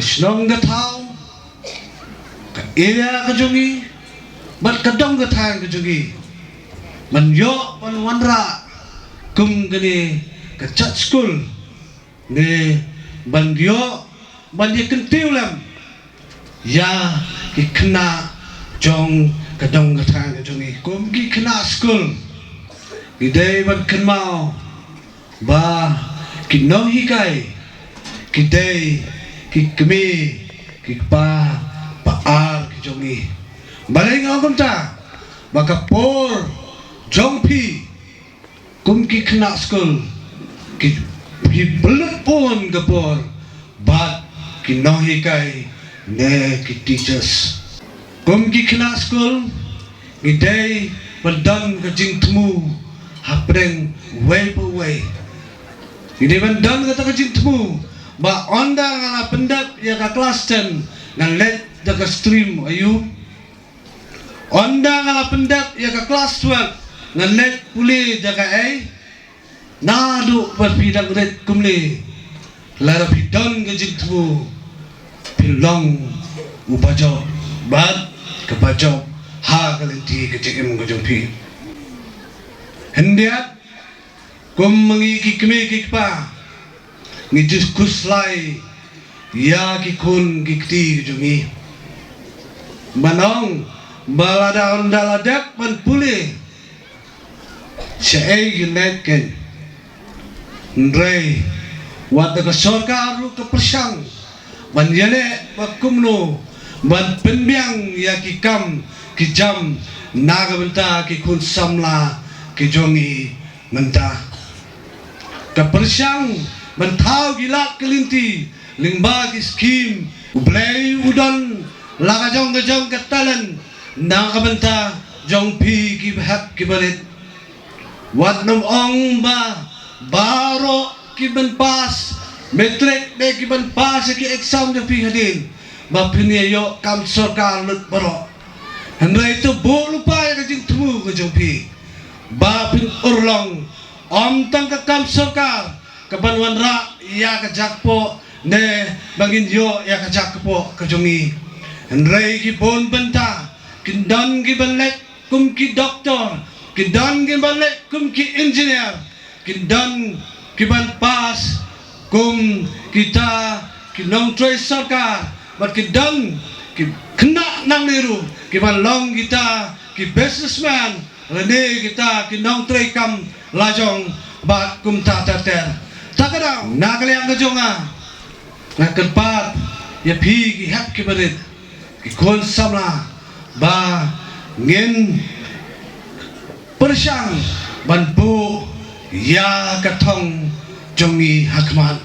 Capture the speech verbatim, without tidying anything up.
shnong ka thaw, ka area ka jong ngi, bad ka dong ka thaiñ ka jong ngi, ban ïoh ban wanrah kum kane ka church school, ne ban ïoh ban ïa kyntiew lem ïa ki khynnah jong ka dong ka thaiñ ka jong ngi. Kum ki khynnah skul, ngi dei ban kynmaw ba ki nonghikai ki dei ki kmie ki kpa ba ar ki jong ngi. Balei nga ong kumta? Ba ka por jong phi kum ki khynnah skul, ki, ki pynlut bun ka por bad ki nonghikai ne ki teachers. Kum ki khynnah skul, ngi dei ban don ka jingthmu hapdeng uwei pa uwei. Ngi dei ban don kata ka jingthmu ba ynda nga la pyndep ïa ka klas ten, ngan leit da ka stream aïu? Ynda nga la pyndep ïa ka klas twelve, ngan leit pule da kaei? Naduh ba phi dang rit kumne, lada phi don ka jingthmu, phin long u bajop bad ka bajop ha ka lynti ka jingim ka jong phi. Hyndiat, kum ma ngi ki kmie ki kpa, ngi ju khuslai ïa ki khun ki kti ki jong ngi. Ban ong ba lada ynda la dep ban pule, shaei kin leit kein. Hynrei wat da ka sorkar ruh ka pyrshang ban ïaleh ba kumno ban pynbiang ïa ki kam ki jam na ka bynta ki khun samla ki jong ngi mynta. Ka pyrshang ban thaw ki lad ki lynti lyngba ki skim. U Blei u don la ka jong ka jong ka talent na ka bynta jong phi ki bahep ki barit. Wat nym ong ba baroh ki ban pass matric ne ki ban pass ïa ki exam jong phi hadien ba phin ïa ïoh kam sorkar lut baroh. Hynrei to buh lypa ïa ka jingthmu ka jong phi ba phin urlong, ym tang ka kam sorkar ka ban wanrah ïa ka jakpoh ne ba ngin ïoh ïa ka jakpoh ka jong ngi. Hynrei ki bun bynta kin don ki ban leit kum ki doktor, kin don ki ban leit kum ki engineer, kin don ki ban pass kum kita ki nongtrei sorkar, bad kin don ki khynnah nangne ruh ki ban long kita ki businessman, lane kita ki nongtrei kam lajong bad kumta ter ter. Ta ka daw na ka liang ka jong nga, nga kyrpad ïa phi ki hep ki barit, ki khun samla, ba ngin pyrshang ban buh ïa ka thong jong ngi ha khmat.